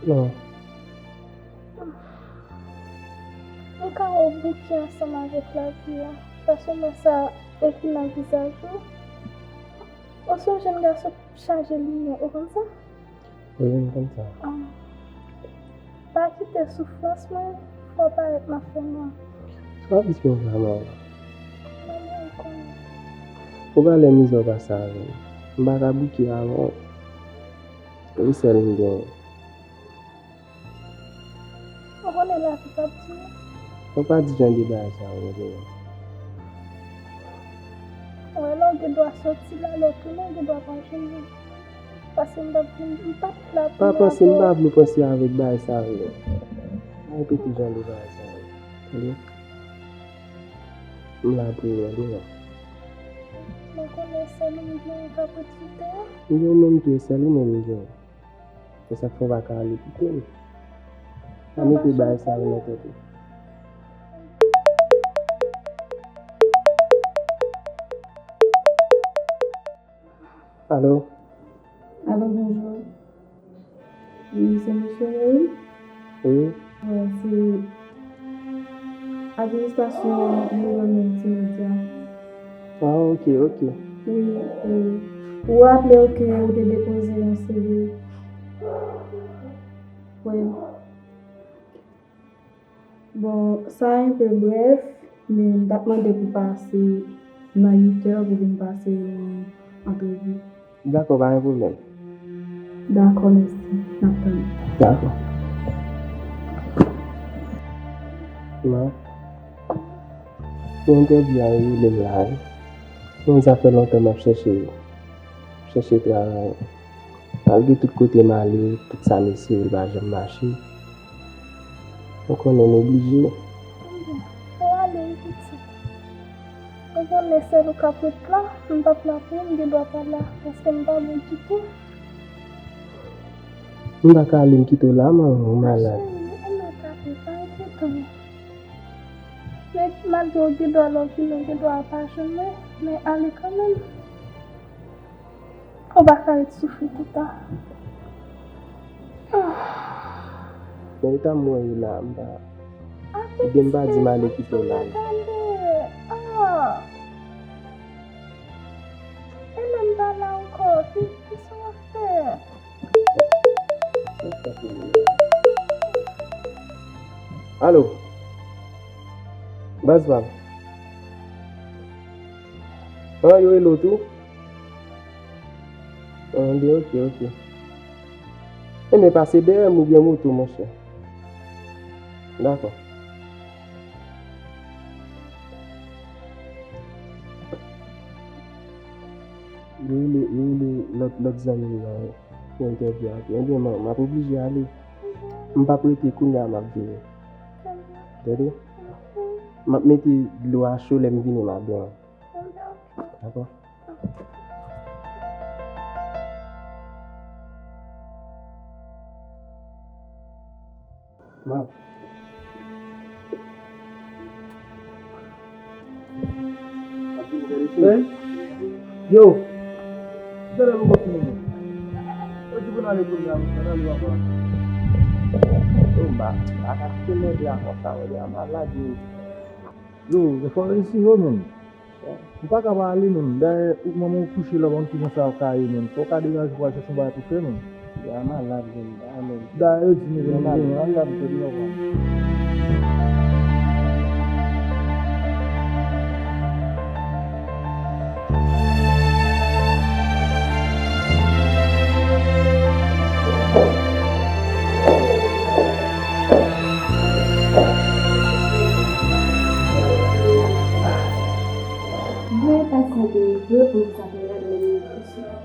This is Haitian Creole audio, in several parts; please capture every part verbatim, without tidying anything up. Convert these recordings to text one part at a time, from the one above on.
Non. M ka wè w bouke ansanm avèk lavi a. Paske m wè sa ekri nan vizaj ou. Ou se yon jèn gason k chaje limyè, ou konn sa? Wi, m konn sa. Ah. Pa kite soufrans mwen fè w parèt nan fènwa. Sa w ap di m la, manman? Manman, ou konnen. Ou pa lè mizè w pase avè m. M pa ka bouke avè w. Ou sèl m genyen. Ou konnen lavi p ap dire. Fò w pa di jan de bagay sa yo, Leyla. Ou wè lè w gen dwa soti la, lè w tounen, w gen dwa pa jwenn mwen. Paske m p ap vin, m p ap la pou... Pa panse, m pa vle w panse avèk bagay sa yo. Pa repete jan de bagay sa yo. Tande? M la pou ou, tande non. Mwen konnen sèl ou m gen k ap ret sou tè a. M gen ou menm tou, e sèl ou menm m gen. Se sa k fè w pa ka ale kite m. Pa mete bagay sa yo nan tèt ou. Alo? Alo, bonjou. Wi, se mesye Ray? Wi. Wi, se administrasyon gouvènman Dimedya. Ah, ok, ok. Wi, e, ou raple w ke ou te depoze yon C V? Wi. Bon, sa enpe brèf, men m t ap mande pou pase nan uit è pou vin pase yon antrevi. Dakò, pa gen pwoblèm. Dakò, mèsi. N ap tann. Dakò. Non. Pou entèvyou a, yo rele m la, wi. Men sa fè lontan m ap chèche, chèche travay. Malgre tout kote m ale, tout sa m eseye, li pa janm mache. Ou konnen m oblije. Ou ale wi pitit. Ou konnen sèl ou k ap ret la, m p ap la pou ou, m gen dwa pa la, paske m pa bon ditou. M pa ka ale, m kite w la, manman, ou malad. Cheri, ou mèt ale, pa enkyete w. Men malgre w gen dwa lè w vini, w gen dwa pa jwenn mwen, men ale kanmenm. Ou pa ka ret soufri toutan. Men eta m wè yo la, m pa, ebyen m pa di m ale kite w la. Tande. Ah. E lè m pa la ankò, ki, ki sa w ap fè? Alo? Baz pa m. An, yo rele w tou? An, byen, ok, ok. Enben, pase dèyè m oubyen moto, monchè. Dakò. Yo rele, yo rele lòt, lòt zanmi m nan pou entèvyou a tou. Ebyen, m, m ap oblije ale. M p ap rete, kounye a m ap vini. Tande? M ap mete dlo a cho, lè m vini, m ap gen. Dakò. Hey. Yo. Gade pou kòk moun. Ou di pou n ale kounye a, misye, n ale anba. Yo, m pa, pa ka kite mwen de a konsa, mwen de a malad, yo. Yo, fò reyisi yo, menm. Ou pa ka pa ale menm. Dayè, ou manman w kouche la, ou pa konn kijan sa ap ka ye menm. Fò w ka degaje pou w al chèche yon bagay pou fè menm. Ya malad menm, ya menm. Dayè, yo di nou vin gen, an, y ap jwenn nou. Veuillez patienter un peu, on vous appellera dans les minutes qui suivent.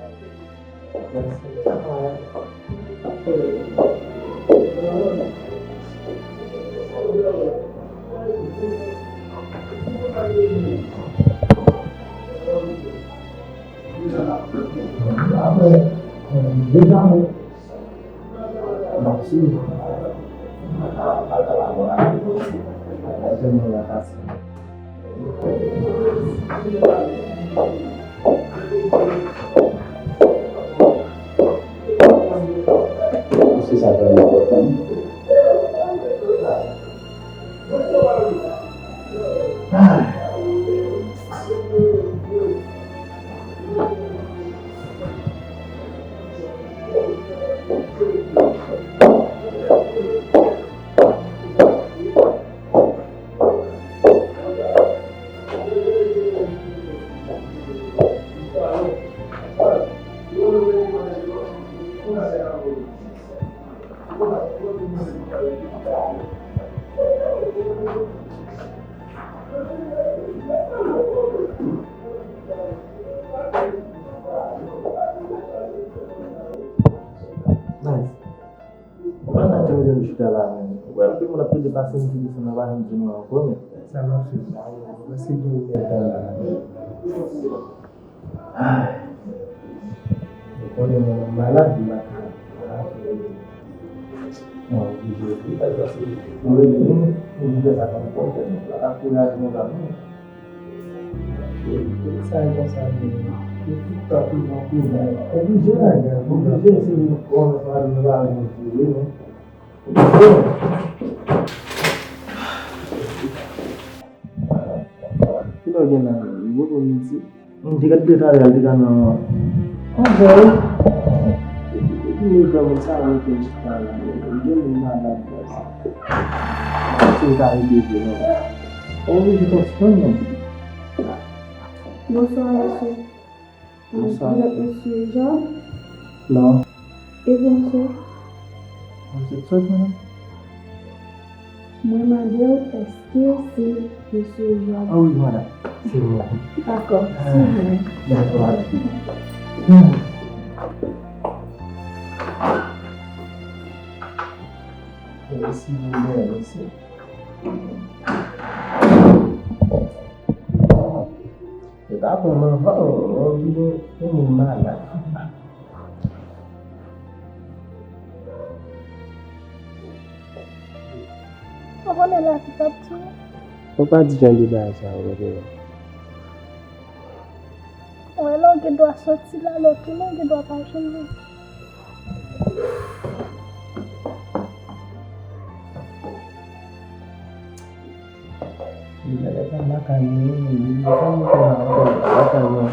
Nice. Ou pa nan jan de chita la menm. Ou wè anpil moun ap plede pase m ki desann nan pa janm di nou ankò men. Sa m ap fè la, mwen se gen yon nèg la. Ay. Ou konnen mwen malad, m pa ka. Mwen oblije wi, paske mwen oblije fè sa kòm kòm tèt mwen pa ka kouri ak yon zam non. Sa e konsa menm. Yo tout tan toujou an prizon. Oblije, oblije se yon kòm sa nou pa vin tire non. Kilè w gen la menm? Ou konn di. M te gade travay la, li te ka nan. Anvè wi. Epi mwen vrèman sa mwen te chita la. Li gen moun malad la. Si l ka rete vre non. Ou oblije konn spann non. Bonswa, mesye. Bonswa. Vous êtes monsieur Job? Non. E bonswa. Vous êtes Job, madame? Mwen mande w, èske se mesye Job? Ah oui, madame. Se mwen. Dakò, silvouplè. Dakò, madame. Mèsi, mèsi. Se pa bon, men anvan, ou gen yon moun malad. Ou konnen lavi p ap di w. Ou pa di jan de bagay sa yo, Roberto. Ou wè lè w gen dwa soti la, lè w tounen, w gen dwa pa jwenn li. Li genlè pa lakay mwen, li genlè pa lakay mwen.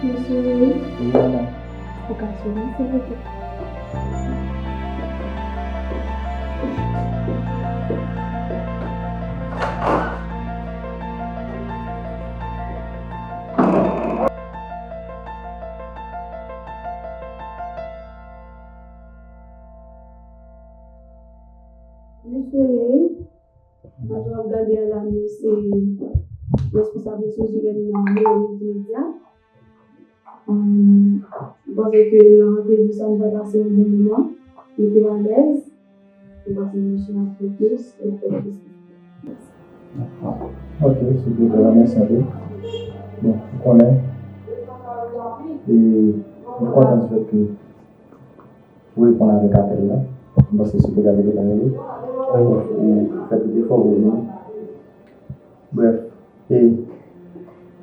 Mesye Rey, wi, madanm. Ou ka swiv mwen, silvouplè? Mesye Rey, jan w ap gade a la, nou se responsab resous imèn nan Moris Medya. Hum, m panse ke nan antrevi sa, nou va pase yon bon moman. Nou te alèz. M panse misye ap fè plis, e fè plis. Ok, se te vrèman mèsi anpil. Bon, ou konnen, e m kontan di fèt ke ou reponn avèk apèl la. M panse se pote avèk etan yo. Ou fè tout efò pou vini. Brèf, e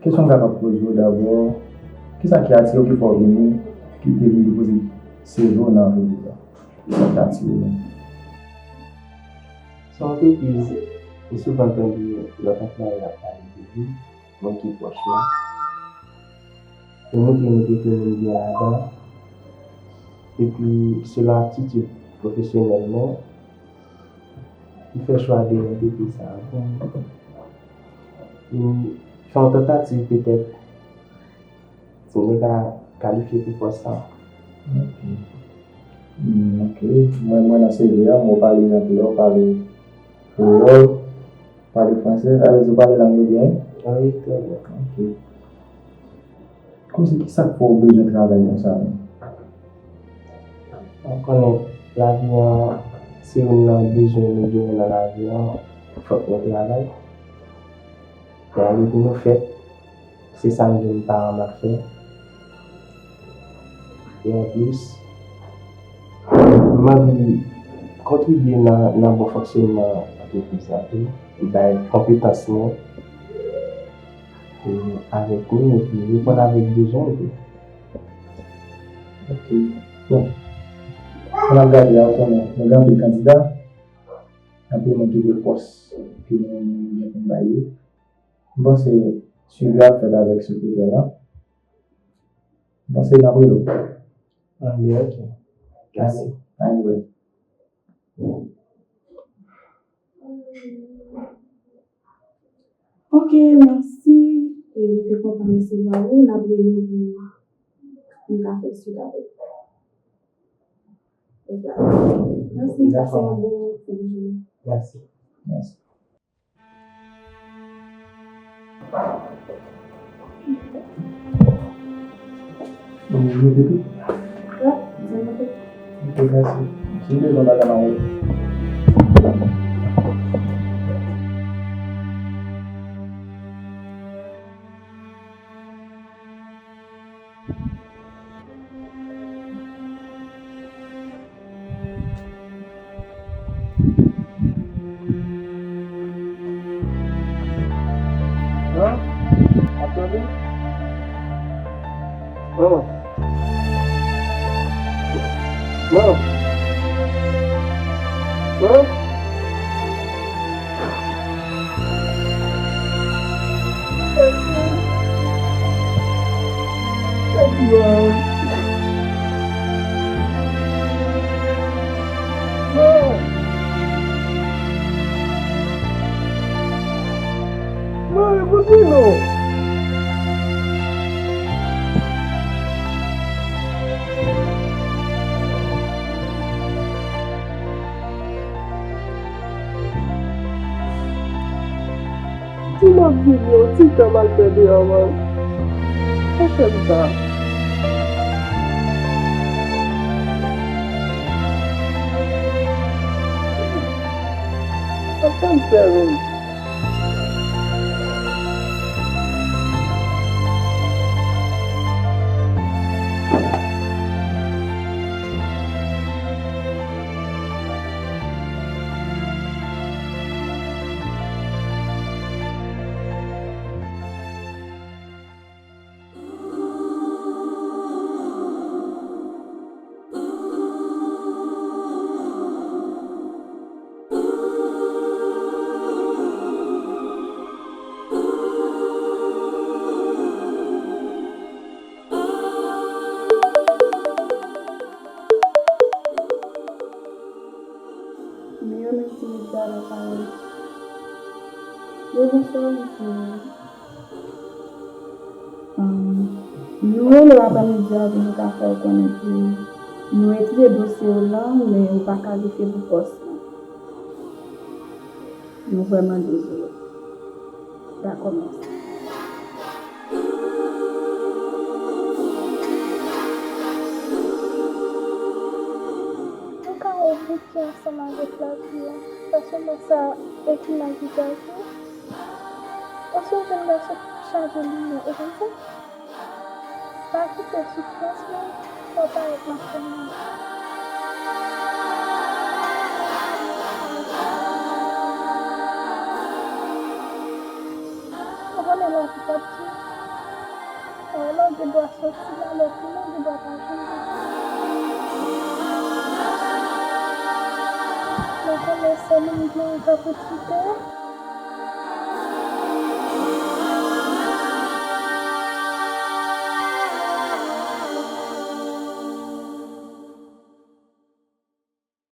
kesyon m kapab poze w dabò, kisa ki atire w ki fè w vini, ki te vin depoze seve w nan antrepriz la? Kisa ki atire w menm? Se yon antrepriz, m souvan tande lòt anplwaye ap pale de li, moun ki pwòch mwen. Yo montre nou trete moun byen ladan. Epi, selon aptitid pwofesyonèl mwen, m fè chwa de antrepriz sa a pou m, pou m fè yon tantativ petèt si m te ka kalifye pou pòs sa a. Ok. Hmm, ok. Mwen, mwen nan seve a, mwen pale anglè, w pale kreyòl, pale fransè, sa vle di w pale lang yo byen? Wi, trè byen. Ok. Kòmsi, kisa k fè w bezwen travay konsa menm? Ou konnen, lavi an, se youn nan bezwen nou genyen nan lavi an, fòk nou travay. Pou nou fèt, se sa m jwenn paran m ap fè. E anplis, m anvi kontribye nan, nan bon fonksyonman antrepriz la tou, bay konpetans mwen, e avèk nou, epi reponn avèk bezwen tou. Ok. Bon. Sa n ap gade a, ou konnen, nou gen anpil kandida, anpil moun ki vle pòs ke nou gen pou n ba yo. M panse swivi a ap fèt avèk sekretè la. M panse n ap rele w. Anben, ok. Mèsi. Anyway. Ok, mèsi. E nou te kontan resevwa ou. N ap rele w pou nou ka fè suit avèk ou. Mèsi, pase yon bon fin de jounen. Mèsi. Mèsi. Ou note tout? Wi, mwen note. Ok, mèsi. Si w bezwen bagay, m ap rele. An? Ap tande? An? An? An? Di m ap vini yon ti tan m al fè deyò, man. Pa fè m sa. Pa fè m fè, man. Miyò, mèsi, Michel, la parole. Yo, bonswa, mesye. Ahn, nou rele w aprèmidi a pou nou ka fè w konnen ke nou etidye dosye w lan, men ou pa kalifye pou pòs lan. Nou vrèman dezole. Dakò, mèsi. Nou ka evite ansanm avèk lavi a, paske lè sa, e ki mal ki ka di, ou se yon jèn gason ki chaje limyè, ou konn sa? Pa kite soufrans lan fè w parèt nan fènwa. Ou konnen lavi p ap di, lè w gen dwa soti la, lè w tounen, ou gen dwa pa jwenn li. Mwen konnen sèl moun ki ka fè ti tè.